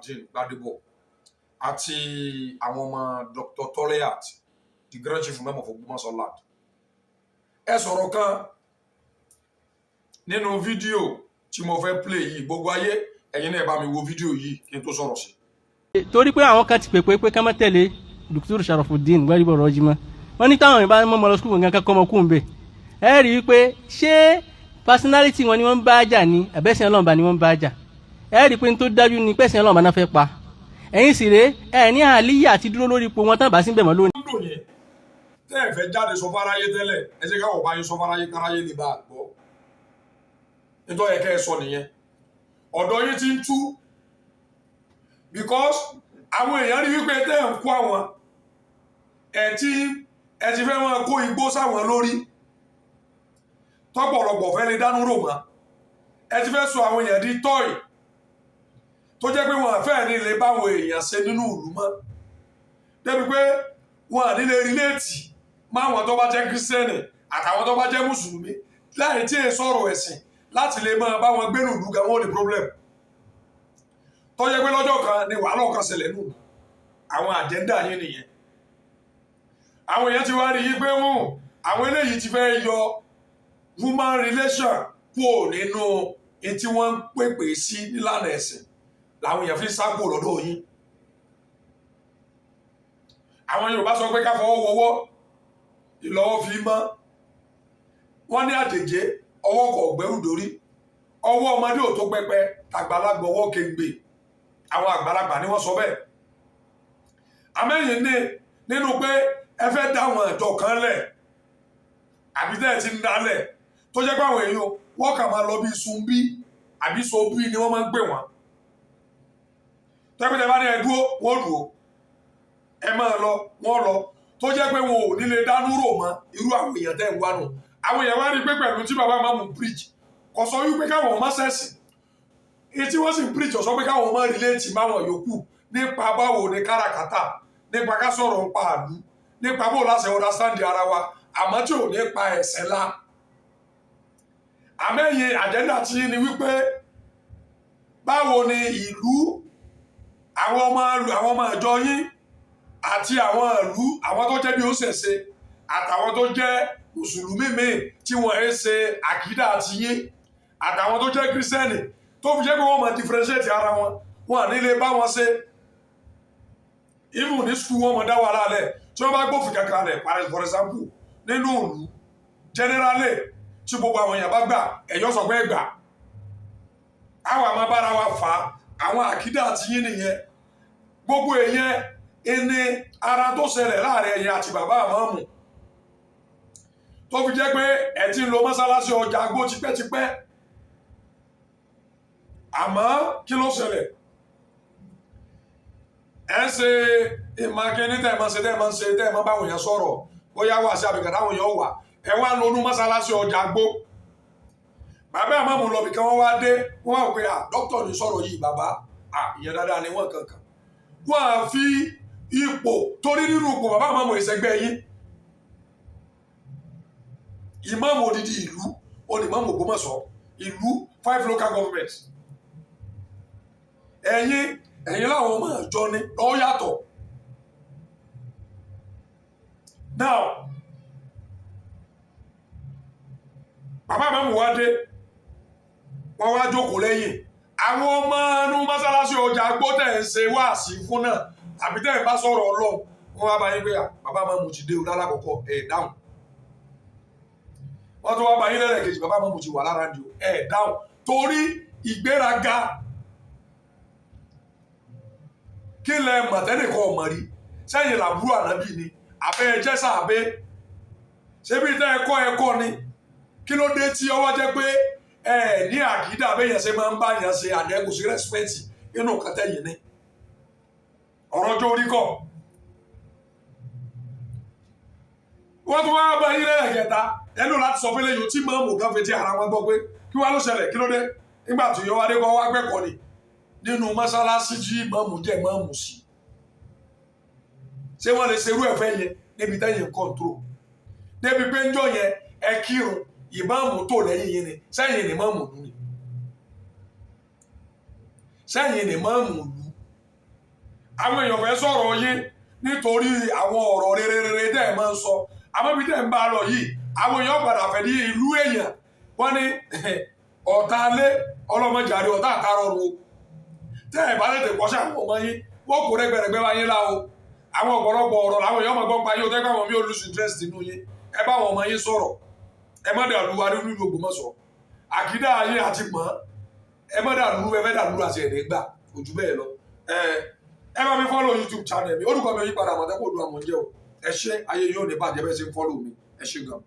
Sharafdeen Gbadebo àti àwọn ọmọ Dr. Toleat, the Grand Chief Imam of Ògbómọ̀ṣọ́ land. Ẹ sọ̀rọ̀ kan nínú fídíò tí mo fẹ́ play yìí. Gbogbo ayé, ẹ̀yin náà bá mi wo fídíò yìí kí n tó sọ̀rọ̀ sí. Torí pé àwọn kan ti pèpè pé ká má tẹ̀lé Dr. Sharafudeen Gbadebo Rọ́jí mọ́. Wọ́n ní táwọn ìbá mọ́ lọ school nǹkan kọ́ ọmọ kú ń bẹ̀. Ẹ rí i pé ṣé personality wọn ni wọ́n ń bá jà ní àbẹ́sìn Ọlọ́run bá ni wọ́n ń bá jà? Ẹ rí i pé n tó dájú ni pẹ̀sìn Ọlọ́run bá náà fẹ́ pa. Ẹ̀yin sì rèé, ẹ ní àlíyà àti dúró lórí ipò wọn tán bá sí bẹ̀ mọ́ lónìí. Dùn yín tẹ́ ẹ fẹ́ jáde sọ fáráyé tẹ́lẹ̀, ẹ ṣe káwọ̀ bá yín sọ fáráyé, káráyé lè bá a gbọ́. Nítorí ẹ kẹ́ ẹ sọ nìyẹn, ọ̀dọ̀ yín ti ń tú, because àwọn èèyàn rí wípé tẹ́ ẹ̀ ń kó àwọn ẹ ti fẹ́ máa kó igbó sáwọn lórí, tọ́pọ̀lọpọ̀ fẹ́ lè dánú rò mọ́. Ẹ ti fẹ́ sọ àwọn èèyàn di toy, tó jẹ́ pé wọn fẹ́ ní lè báwọn èèyàn ṣe nínú ìlú mọ́, débi pé wọn ní lè relate máwọn tó bá jẹ́ Christian àtàwọn tó bá jẹ́ Mùsùlùmí láì tí ì sọ̀rọ̀ ẹ̀sìn, láti lè máa bá wọn gbénú ìlú gan, wọn ò ní problem. Tó jẹ́ pé lọ́jọ́ kan ni wàhálà ọ̀kan ṣẹlẹ̀ nù. Àwọn agenda yín nìyẹn. Àwọn èèyàn ti wá rí i pé wọn àwọn eléyìí ti fẹ́ yọ human relation kúrò nínú etí wọ́n ń pèpè sí nílànà ẹ̀sìn, làwọn èèyàn fi ń sápò lọ́dọ̀ yín. Àwọn Yorùbá sọ pé ká fọwọ́ wọwọ́ ìlọ́wọ́ fi mọ́. Wọ́n ní àjèjé ọwọ́ kọ̀ gbẹ́rù dórí, ọwọ́ ọmọdé ò tó pẹpẹ, tàgbàlagbà ọwọ́ kéńgbè. Àwọn àgbàlagbà ni wọ́n sọ bẹ́ẹ̀. Amẹ́yìn ní nínú pé ẹ fẹ́ dá àwọn ìjọ kan lẹ̀, àbí tẹ́ ẹ ti ń dálẹ̀, tó jẹ́ pé àwọn èèyàn wọ́n kà máa lọ bí sunbí àbí sobí ni wọ́n máa ń gbé wọn. Tẹ́pẹ́tẹ́ bá ní ẹ dúró, wọ́n dúró, ẹ máa lọ, wọ́n lọ, tó jẹ́ pé wọn ò ní lè dánú rò mọ́. Irú àwọn èèyàn tẹ́ ń wá nù. Àwọn èèyàn wá rí i pé pẹ̀lú tí bàbá máa mú preach, kò sọ wípé káwọn ọmọ sẹ́sì etí wọ́n sì ń preach, sọ pé káwọn ọmọ relate máwọn yòókù nípa báwo ni káràkátà, nípa ká sọ̀rọ̀ nípa àlú, nípa bó láṣẹ understand ara wa, àmọ́ tí ò ní pa ẹ̀sẹ̀ la. Àmẹ́yìn agenda tí ni wípé báwo ni ìlú, àwọn ọmọ ìjọ yín àti àwọn ìlú, àwọn tó jẹ́ bí ó ṣẹ̀ṣe àtàwọn tó jẹ́ Mùsùlùmí míì tí wọ́n ń ṣe àkídà àti yín, àtàwọn tó jẹ́ Christian, tó fi jẹ́ pé wọ́n máa differentiate ara wọn, wọn à ní lè bá wọn ṣe. Even ní school, wọn máa dá wàhálà lẹ̀ tí wọ́n bá gbófin kankan lẹ̀. For example, nínú ìlú generally, tí gbogbo àwọn èèyàn bá gbà, ẹ̀yọ́ sọ pé gbà, àwọn àmọ́ bára wa fà á. Àwọn àkídà àti yín nìyẹn. Gbogbo èèyàn ẹni ara tó ṣẹlẹ̀ láàrin ẹ̀yin àti bàbá àmọ́mù, tó fi jẹ́ pé ẹ ti ń lo mọ́sálásí ọjà agbó tipẹ́tipẹ́. Àmọ́ kí ló ṣẹlẹ̀? Ẹ ń ṣe ìmọ̀kíní tẹ́ ẹ máa ṣe, tẹ́ ẹ máa ṣe, tẹ́ ẹ máa báwọn èèyàn sọ̀rọ̀, bóyá wà sí àbíkà táwọn èèyàn wà, ẹ wá ń lonú mọ́sálásí ọjà agbó. Bàbá àmọ́mù lọ bìkan, wọ́n wá dé, wọ́n wá pé à, dókítà ní sọ̀rọ̀ yìí, bàbá à, ìyẹn dáadáa ni wọ́n kankan. Wọ́n á fi ipò torí nínú ipò bàbá àmọ́mù ìṣẹ́gbẹ́ yín, ìmáàmù odidi ìlú onímọ̀mù Ògbómọ̀ṣọ́, ìlú five local governments. Ẹ̀yin láwọn ọmọ ìjọ ni ọ yàtọ̀. Now, bàbá àmọ́mù wá dé, wọ́n wá jókòó lẹ́yìn àwọn ọmọ inú mọ́sálásí ọjà agbó tẹ̀ ń ṣe wáàsí fún náà, àbí tẹ̀ ń bá sọ̀rọ̀ Ọlọ́run. Wọ́n wá bá yín pé bàbá àmọ́mù ti dé o. Lálákọ̀ọ́kọ́, ẹ̀ dáhùn. Wọ́n tún wá bá yín lẹ́lẹ́kejì, bàbá àmọ́mù ti wà lára di o, ẹ̀ dáhùn, torí ìgbéraga. Kí lẹ mọ̀tẹ́nìkan ọmọ rí sẹ́yìn làbúrò ànábì ni, àbẹ́ ẹ jẹ́ sàbẹ́ ṣébi tẹ́ ẹ kọ́ ẹ kọ́ ni? Kí ló dé tí ọwọ́ jẹ́ pé ẹ ní àkídà bẹ́yẹn ṣe máa ń bá yẹn ṣe àdẹ́kù sí respect inú nǹkan tẹ̀yìn ní ọ̀rọ̀ tó rí kọ́? Wọ́n tún wá bá yín lẹ́lẹ̀kẹta ẹnu láti sọ fẹ́lẹ́ yòó tí mọ́ọ̀mù kan fi ti ara wọn gbọ́ pé kí wá ló ṣẹlẹ̀, kí ló dé? Nígbà tí yọ wá dé kọ́ wá gbẹ́kọ̀ọ́ ni nínú mọ́sálásí tí mọ́ọ̀mù jẹ́ mọ́ọ̀mù sí. Ṣé wọ́n lè ṣerú ẹ̀fẹ́ yẹn níbi tẹ́yìn kọ́ńtró, débi pé ńjọ́ yẹn ẹ kírun, ìmáàmù tó lẹ́yìn yín ni? Sẹ́yìn ni máàmù lù ni, sẹ́yìn ni máàmù lù. Àwọn èèyàn fẹ́ sọ̀rọ̀ yín nítorí àwọn ọ̀rọ̀ rere rere tẹ́ ẹ̀ máa ń sọ. Àmọ́ ibi tẹ́ ẹ̀ ń bá a lọ yìí, àwọn èèyàn padà fẹ́ ní ìlú èèyàn. Wọ́n ní ọ̀tá alé ọlọ́mọjàre, ọ̀tá àtàrọ̀rùn o. Tẹ́ ẹ̀ bá tètè kọ́ṣẹ́ àwọn ọmọ yín, wọ́n kò rẹ́gbẹ̀rẹ́gbẹ́ wá yín lá o. Àwọn ọ̀pọ̀lọpọ̀ ọ̀rọ̀ làwọn èèyàn máa gbọ́n pa yín o, tẹ́gbẹ́ àwọn mi ò lose interest nínú yín. Ẹ bá àwọn ọmọ yín sọ̀rọ̀. Ẹ má dàlú wa nínú ìlú Ògbómọ̀ṣọ́. Àkídà yín àti mọ́, ẹ má dàlú, ẹ fẹ́ dàlú àti ẹ̀rẹ́ gbà ojú bẹ́ẹ̀ lọ. Ẹ bá mi follow YouTube channel mi. Orúkọ mi ò yí padà, Àmọ̀tẹ́kùn Oòduà mò ń jẹ́ o. Ẹ ṣé, ayé yóò ní bàjẹ́ bẹ́ẹ̀ ṣe ń follow mi. Ẹ ṣé gan.